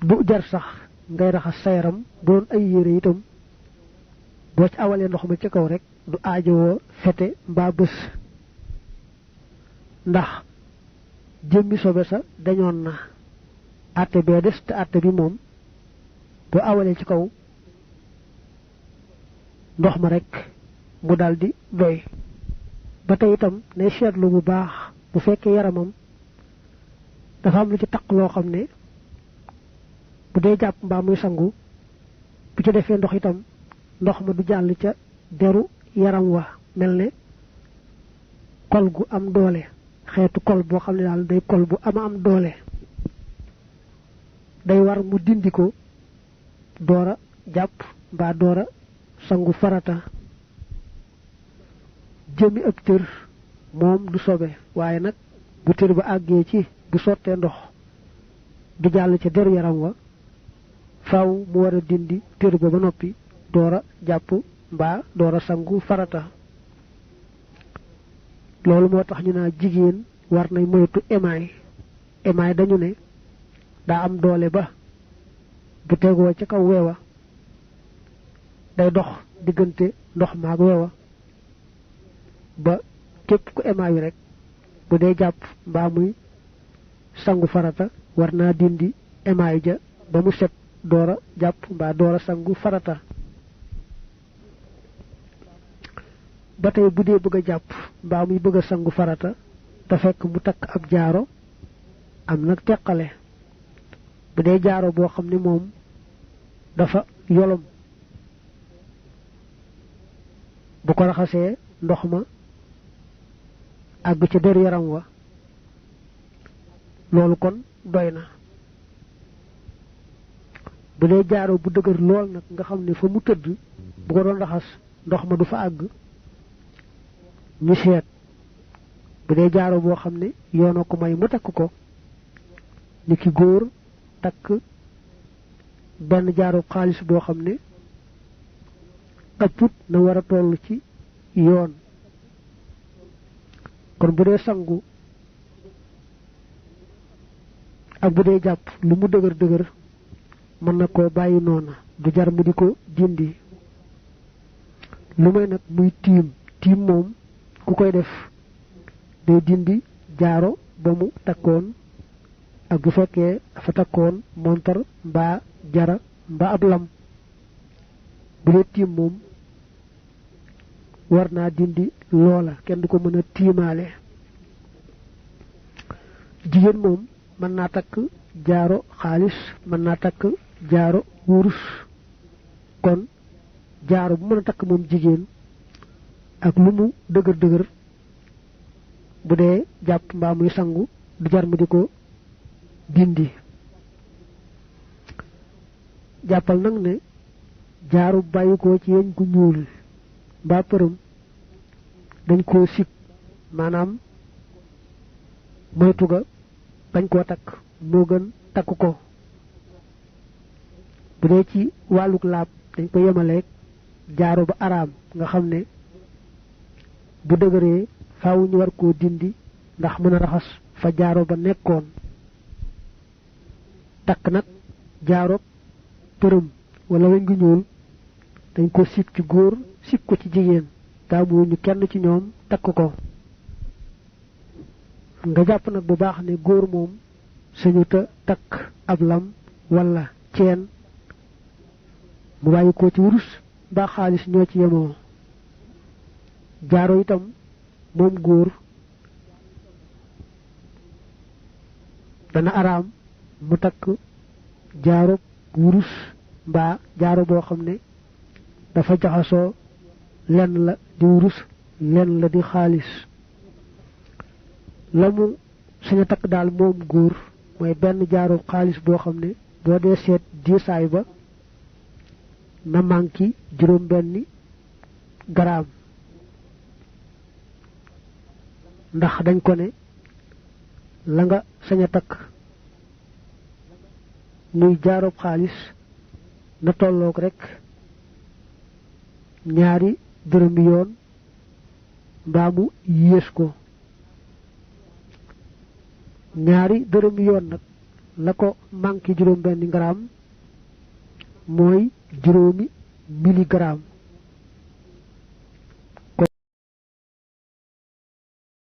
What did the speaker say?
du jar sax ngay raxas sa yaram bu doon ay yére itam boo ci awalee ndox ma ci kaw rek du aajowoo fete mbaa bés ndax jëmmi sobe sa dañoon na àtte bee des te àtte bi moom boo awalee ci kaw ndox ma rek mu daldi doy ba tey itam ne seetlu bu baax bu fekkee yaramam dafa am lu ci taq loo xam ne bu dee jàpp mbaa muy sangu bu ci defee ndox itam ndox ma du jàll ca deru yaram wa mel ne kol gu am doole xeetu kol boo xam ne daal day kol bu am doole day war mu dindi ko doora jàpp mbaa doora sangu farata jëmi ab tër moom du sobe waaye nag bu tër ba àggee ci bu sottee ndox du jàll ca deru yaram wa faaw mu war a dindi tër ba noppi doora jàpp mbaa doora sangu farata loolu moo tax ñu naa jigéen war nay moytu émaay dañu ne daa am doole ba bu tegoo ca kaw weewa day dox diggante ndox maag weewa ba képp ku émaay rek bu dee jàpp mbaa muy sangu farata war naa dindi émaay ja ba mu set doora jàpp mbaa doora sangu farata ba tey bu dee bëgg a jàpp mbaa muy bëgg a sangu farata te fekk mu takk ab jaaro am nag teqale bu dee jaaro boo xam ne moom dafa yolom bu ko raxasee ndox ma àgg ca der yaram wa loolu kon doy na bu dee jaaro bu dëgër lool nag nga xam ne fa mu tëdd bu ko doon raxas ndox ma du fa àgg ñu seet bu dee jaaro boo xam ne yoona ko may mu takk ko ni ki góor takk benn jaaro xaalis boo xam ne ëpput na war a toll ci yoon kon bu dee sangu ak bu dee jàpp lu mu dëgër mën na koo bàyyi noona du jar mu di ko dindi lu may nag muy tiim moom ku koy def day dindi jaaro ba mu takkoon ak bu fekkee dafa takkoon montar mbaa jara mbaa ab lam bu dee tiim moom war naa dindi loola kenn du ko mën a tiimaale jigéen moom mën naa takk jaaro xaalis mën naa takk jaaro wurus kon jaaro bu mën a takk moom jigéen ak lu mu dëgër bu dee jàpp mbaa muy sangu du jar mu di ko dindi jàppal nag ne jaaru bàyyi ko ci yeñ gu ñuul mbaa përëm dañ koo sib maanaam moytu ga bañ koo takk moo gën takk ko bu dee ci wàlluk laab dañ ko yemaleeg jaaro ba araam nga xam ne bu dëgëree faaw ñu war koo dindi ndax mën a raxas fa jaaro ba nekkoon takk nag jaaro përëm wala weñ gu ñuul dañ ko sib ci góor sib ko ci jigéen taamu ñu kenn ci ñoom takk ko nga jàpp nag bu baax ne góor moom sañu ta takk ab lam wala ceen mu bàyyi ko ci wurus mbaa xaalis ñoo ci yemoo jaaro itam moom góor dana araam mu takk jaaro wurus mbaa jaaro boo xam ne dafa jaxasoo lenn la di wurus lenn la di xaalis la mu sañ a takk daal moom góor mooy benn jaaro xaalis boo xam ne boo dee seet diisaay ba na manki juróom benni garaam ndax dañ ko ne la nga sañ a takk muy jaaroob xaalis na tolloog rek ñaari dërëmi yoon mbaa mu yées ko ñaari dërëmi yoon nag la ko manki juróom benn gram mooy juróomi milligram